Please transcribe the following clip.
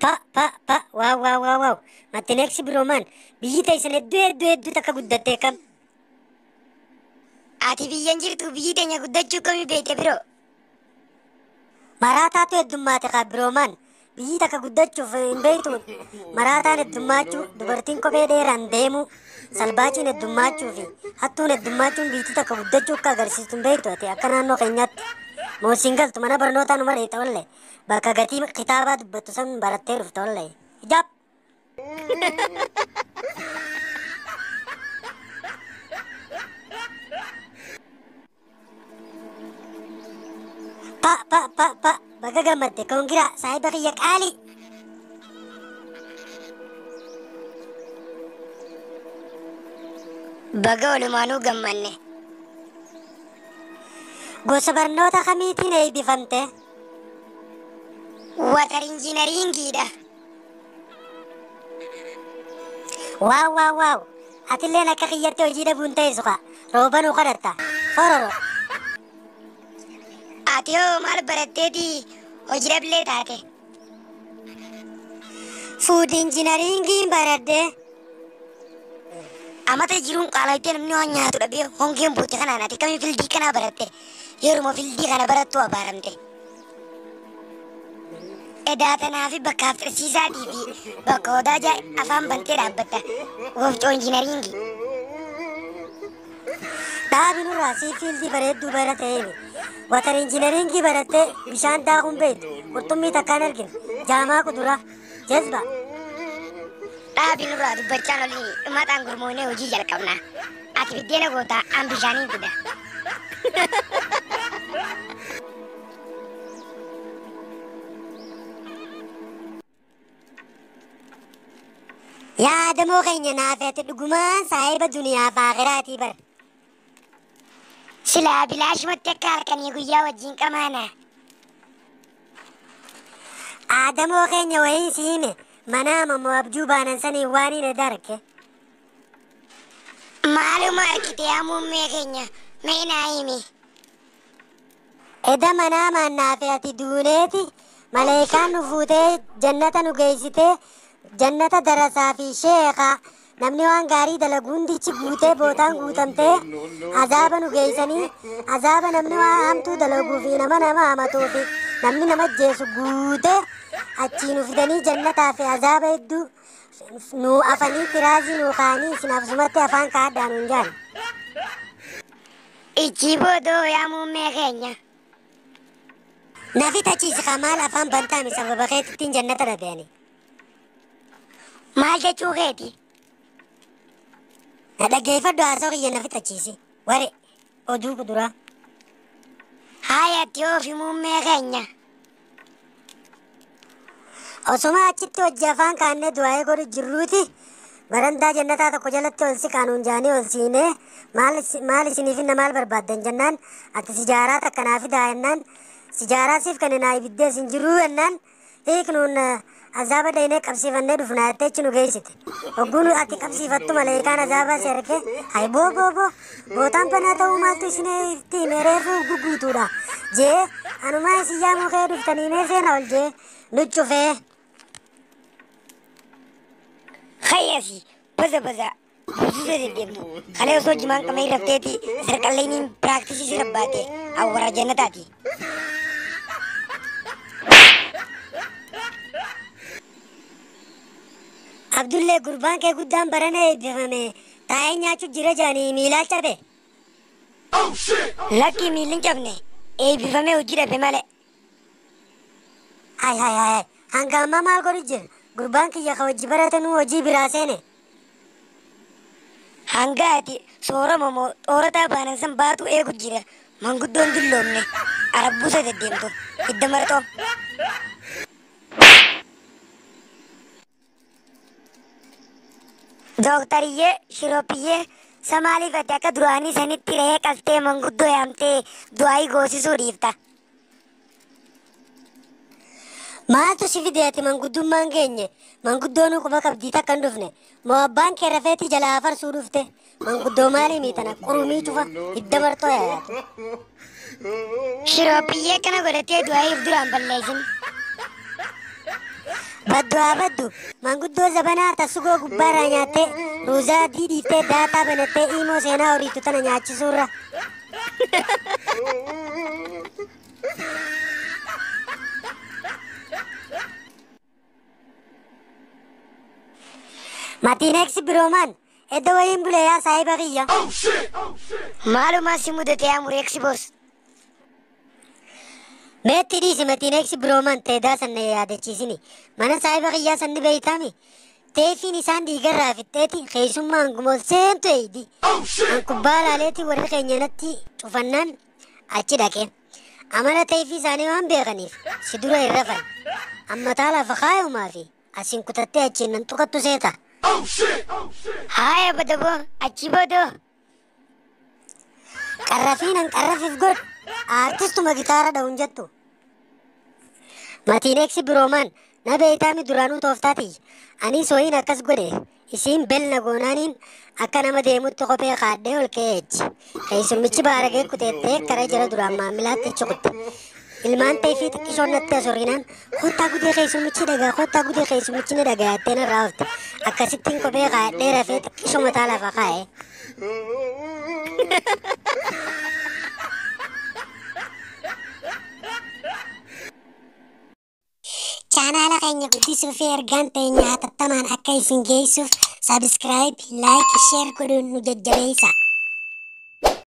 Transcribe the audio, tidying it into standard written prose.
Pa pa pa waaw waaw waaw waaw Matineeksi biroomaan biyyi teessan hedduu hedduu hedduu takka guddattee kam. Ati biyyan jirtu biyyi teenya guddachuu kamii beekte biroo? Maraataatu heddummaate kaa biroomaan biyyi takka guddachuuf hin beektu maraataan heddummaachuu dubartiin kophee dheeraan deemuu salbaaciin heddummaachuu fi hattuun heddummachuun biyyi takka guddachuu akka agarsiistu hin beektu ati akka naannoo keenyaatti. Moosiin galtu mana barnootaa numa dheeta olle bakka gatii kitaabaa dubbattu san barattee dhufte olle. Ijaab! Pa pa pa pa baga gammadde koongira saahiba kiyya qaalii. Baga walumaanuu gammanne. Gosa barnoota kamiitiin eebbifamte? Water injiinariingiidha. Waaw waaw waaw atilleen akka kiyyatti hojii dhabuun ta'e suqa rooba nu kadhatta hororo. Ati hoo maal baratteeti hojii dhablee taate? Food injiinaringiin baradhe. Amata jiruun qaala'itee namni waan nyaatu dhabee hongeen buute kanaan ati kamii fildii kanaa baratte? Yeruma fildii kana barattu abaaramte. Edaa tanaa fi bakka hafxirsiisaatii fi bakka odaa afaan bantee dhaabbatta. Wofcoo injiinaringii. Dhaabi nurraa sii fiildii bareedduu barateemi. Water injiinaringii barattee bishaan daakuun beektu qurxummii takkaan arginu jaamaa kuduraa jazba. Dhaabi nurraa dubbachaan olii dhumataan gurmoonee hojii jalqabna. Ati biddeena gootaa an bishaaniin fida. Yaadamoo keenya naafeeti dhugumaan saahiba duniyaa fi akiraatii bara. Silaa bilaashumatti akka halkanii guyyaa wajjin qamaana. Aadamoo keenya wayii si hime manaama moo abjuu baanan sanii waan hin darke. Maaluma argite yaa muummee keenya mee naa himi. Eda manaamaan naafe ati duuneeti maleekaan nu fuutee jannata nu geessitee jannata darasaa fi sheekaa namni waan gaarii dalagu hundichi guutee bootaan guutamtee azaaba nu geessanii azaaba namni waan hamtuu dalaguu fi nama nama hamatuu fi namni nama jeesu guutee achii nu fidanii jannataa fi azaaba hedduu nu afanii tiraazii nu kaanii isin afsumatti afaan kaadhaa nuun jaan. Ichi boodoo yaa muummee keenya. Nafi tachiisi maal afaan bantaami sababa keetittiin jannata dhabeani. Maal jechuu keeti? Na dhaggeeffadhu haasoo kiyya nafi tachiisi. Ware oduu kuduraa. Haaya ati oofi muummee keenya. Osuma achitti hojii afaan kaannee du'aa'ee godhu jirruuti barandaa jannataa tokko jalatti ol si kaanuun jaanii ol siinee maal isiniif maal barbaaddan jennaan ati sijaaraa takka naa fidaa jennaan sijaaraa siif kan naa ibiddee isin jiruu jennaan hiiknuun azaaba dhaynee qabsiifannee dhufnaa jettee achi nu geessite. Hogguun ati qabsiifattu maleekaan azaabaa si arge hay boo boo boo bootaan banaa ta'uu maaltu isinitti hime reefuu guguutuudha jee anumaa isin yaamuu kee dhuftanii mee seena ol jee nu cufee. Hayyasi baza baza buusuusa deddeemtu kalee osoo jimaan qamee rafteeti sarqalleeniin piraaktisii si rabbaate awwara jannataati. Abdullee gurbaan kee guddaan barana eebbifame taa'ee nyaachuu jira jaanii miilaa cabe. Lakki miilli hin cabne eebbifamee hojii dhabe malee. Hay hay hay hanga ammaa maal godhu jira gurbaan kiyya ka hojii baratanuu hojii biraa seene. Hanga ati soorama moo xoorataa baanan san baatu eegu jira manguddoon dulloomne arabbuusa deddeemtu hidda marxoo. Dooktariyyee shiroopiyyee samaaliif ati akka duraanii sanitti re'ee qaltee manguddoo yaamtee du'aayii goosisuu dhiifta. Maaltu si fide ati manguddummaan geenye manguddoonuu quba qabdii takka hin dhufne moo abbaan kee rafeetti jalaa afarsuu dhufte manguddoo maalii miitana qurumii cufa hidda marxoo yaayatu. Shiroopiyyee kana godhatee du'aayiif duraan balleessin. Baddu haa baddu, manguddoo zabanaa tasugoo gubbaarraa nyaattee ruuzaa adii dhiiftee daataa banattee iimoo seenaa horiitu tana nyaachisuurra. Matiineeksi biroomaan edda wayiin bule yaa saahiba kiyya. Maalumaa si mudate yaa mureeksi boos? Meetti dhiisi, matiineeksi biroomaan teedaa sanna yaadachiisini. Mana saahiba kiyyaa sanni beeytaami. Teefiin isaan dhiigarraa fixxeeti keessummaan gumol seentu eeydi. An kubbaa laaleeti warri keenya natti cufannaan achi dhaqe. Amala teefii isaanii waan beekaniif si dura hin rafan. Ammataa lafa kaayumaa fi asiin kutattee achiin nan tuqattu seeta. Haaya badaboo, achi boodoo. Qarrafiin an qarrafiif godhu aartistuma gitaara dha'uun jettu. Matiineeksi biroomaan na beeytaami duraanuu tooftaati. Anis wayiin akkas godhe isiin belna goonaaniin akka nama deemutti kophee kaadhee ol ka'ee echi. Keessummichi baaragee kuteettee kara jala duraan maamilaatti achi kutte. Ilmaan ta'ee fi xiqqishoon natti asorrinaan kottaa gudee keessummichi dhagaa, kottaa gudee keessummichi ni dhagaa jettee narraa hafte. Akkasittiin kophee kaadhee rafee xiqqishoo mataa lafa kaa'e. Chaanaala keenya guddisuu fi ergaan teenya hatattamaan akka isin geessuuf sabiskiraayib, laayik, sheer godhuun nu jajjabeessa.